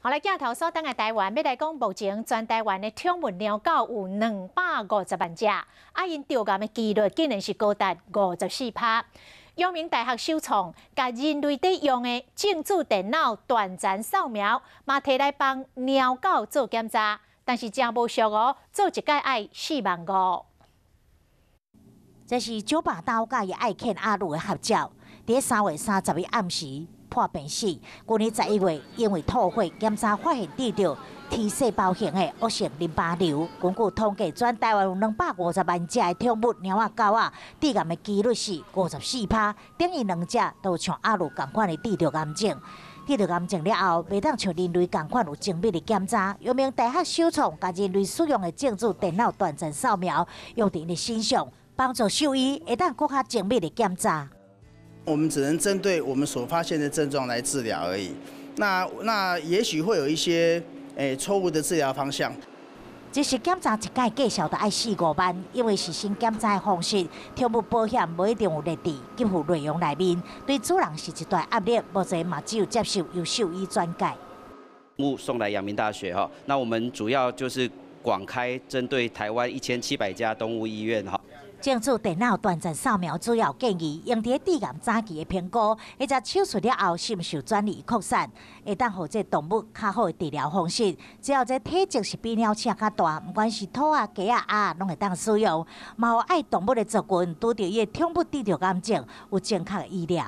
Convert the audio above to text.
好來，鏡頭鎖轉來台灣，欲來講目前全台灣的寵物貓狗有250萬隻，啊，𪜶著癌的機率竟然是高達54趴。陽明大學首創，共人類佇用的正子電腦斷層掃描，嘛提來幫貓狗做檢查，但是誠無俗哦，做一擺愛4萬5。這是九把刀佮伊愛犬阿魯的合照，佇3月31日暗時破病死。舊年11月，因為吐血檢查發現得著 T 細胞型的惡性淋巴瘤。根據統計，全台灣有250萬隻的寵物貓仔狗仔，致癌的機率是54趴，等於兩隻都像阿魯仝款的得著癌症。得著癌症了後，袂當像人類仝款有精密的檢查。陽明大學首創，共人類使用的正子電腦斷層掃描，用佇𪜶的身上，幫助獸醫會當閣較精密的檢查。我們只能針對我們所發現的症狀來治療而已。那也許會有一些錯誤的治療方向。這是檢查一擺價數著愛四五萬，因為是新檢查的方式，寵物保險無一定有列佇給付內容內面，對主人是一大壓力。目前嘛只有接受由獸醫轉介。物送來陽明大學哈，那我們主要就是廣開針對台灣1700家動物醫院哈。正子電腦斷層掃描主要建議用佇致癌早期的評估，或者手術了後是毋是有轉移擴散，會當予這動物較好的治療方式。只要這體積是比鳥鼠較大，毋管是兔仔、雞仔、鴨攏會當使用。嘛予愛動物的族群，拄著伊的寵物得著癌症，有正確的醫療。